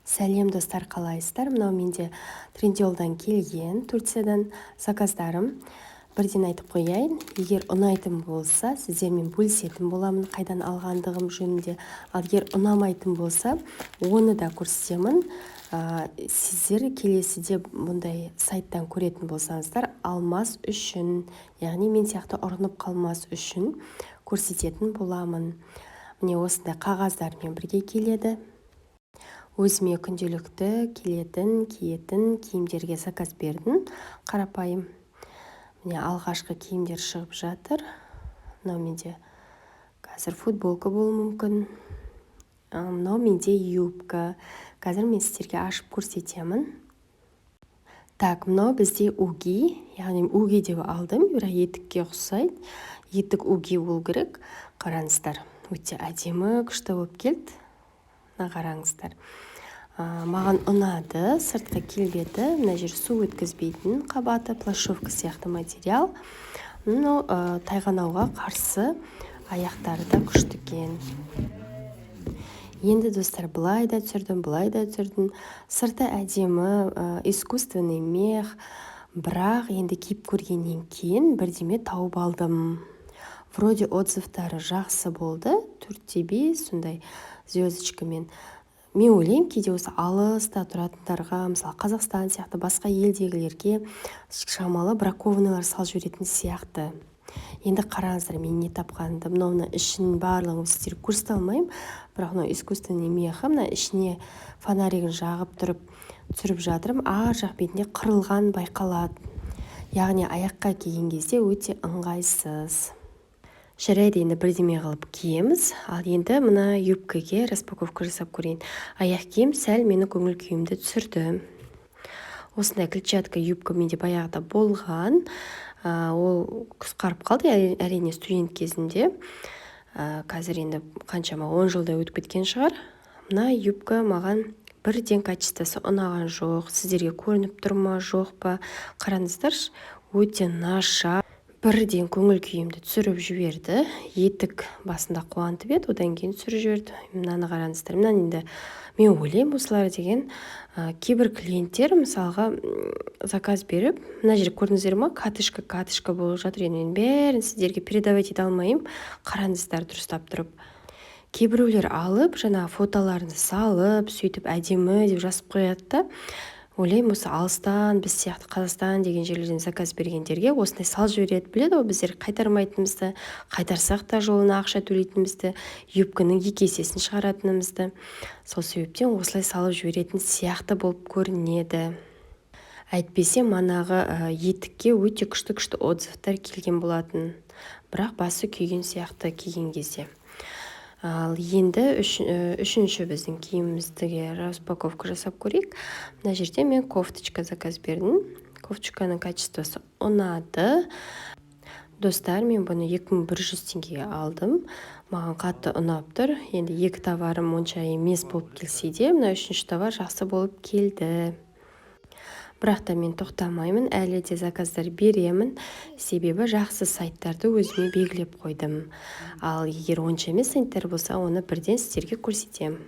Сәлем, достар, қалайсыздар? Мынау менде Трендиолдан келген, Турциядан заказдарым. Бірден айтып қояйын, егер ұнайтын болса, сіздермен бөлісетін боламын қайдан алғандығым жөнінде. Ал егер ұнамайтын болса, оны да көрсетемін. Сіздер келесіде бұндай сайттан көретін болсаңыздар, алмас үшін, яғни мен сияқты ұрынып қалмас үшін көрсететін боламын. Міне, осындай қағаздармен бірге келеді. Өзіме күнделікті келетін, киетін киімдерге заказ бердім, қарапайым. Міне, алғашқы киімдер шығып жатыр. Мынау менде қазір футболка болуы мүмкін. Мынау менде юбка, қазір мен сіздерге ашып көрсетемін. Так, мынау бізде уги, яғни уги деп алдым, бірақ етікке ұқсайды. Етік уги болу керек. Қараңыздар, өте әдемі, күшті болып келді. Мына қараңыздар, маған ұнады сыртқы келбеті. Мына жер су өткізбейтін қабаты, плащевка сияқты материал. Мынау тайғанауға қарсы, аяқтары да күшті екен. Енді, достар, былай да түсірдім, былай да түсірдім. Сырты әдемі, искусственный мех. Бірақ енді киіп көргеннен кейін бірдеме тауып алдым. Вроде отзывтары жақсы болды, 4,5 сондай звездочкамен. Мен ойлаймын, кейде осы алыста тұратындарға, мысалы, Қазақстан сияқты басқа елдегілерге шамалы бракованныйлар салып жіберетін сияқты. Енді қараңыздар, мен не тапқанымды. Мынау, мына ішін барлығын сіздерге көрсете алмаймын, бірақ мынау искусственный мехі. Мына ішіне фонаригін жағып тұрып түсіріп жатырмын. Ар жақ бетінде қырылған байқалады, яғни аяққа киген кезде өте ыңғайсыз. Жарайды, енді бірдеме қылып киеміз. Ал енді мына юбкаге распаковка жасап көрейін. Аяқ киім сәл мені көңіл күйімді түсірді. Осындай клетчатка юбка менде баяғыда болған. Ол қысқарып қалды, әрине, студент кезімде. Қазір енді қаншама 10 жылдай өтіп кеткен шығар. Мына юбка маған бірден качествосы ұнаған жоқ. Сіздерге көрініп тұр ма, жоқ па? Қараңыздаршы, өте нашар. Бірден көңіл күйімді түсіріп жіберді. Етік басында қуантып еді, одан кейін түсіріп жіберді. Мынаны қараңыздар. Мынаны енді мен ойлаймын, осылар деген кейбір клиенттер, мысалға, заказ беріп, мына жерде көрдіңіздер ма, катышка катышка болып жатыр. Енді мен бәрін сіздерге передавать ете алмаймын. Қараңыздар дұрыстап тұрып. Кейбіреулер алып, жаңағы фотоларын салып, сөйтіп әдемі деп жазып қояды да. Ойлаймын, осы алыстан, біз сияқты Қазақстан деген жерлерден заказ бергендерге осындай салып жібереді. Біледі ғой біздер қайтармайтынымызды, қайтарсақ та жолына ақша төлейтінімізді, юбканың екі есесін шығаратынымызды. Сол себептен осылай салып жіберетін сияқты болып көрінеді. Әйтпесе манағы етікке өте күшті күшті отзывтар келген болатын, бірақ басы күйген сияқты киген кезде. Ал енді үшінші біздің киімімізге распаковка жасап көрейік. Мына жерде мен кофточка заказ бердім. Кофточканың качествосы ұнады. Достар, мен бұны 2100 теңгеге алдым. Маған қатты ұнап тұр. Енді екі товарым онша емес болып келсе де, мына үшінші товар жақсы болып келді. Бірақ та мен тоқтамаймын, әлі де заказдар беремін, себебі жақсы сайттарды өзіме белгілеп қойдым. Ал егер онша емес сайттар болса, оны бірден сіздерге көрсетемін.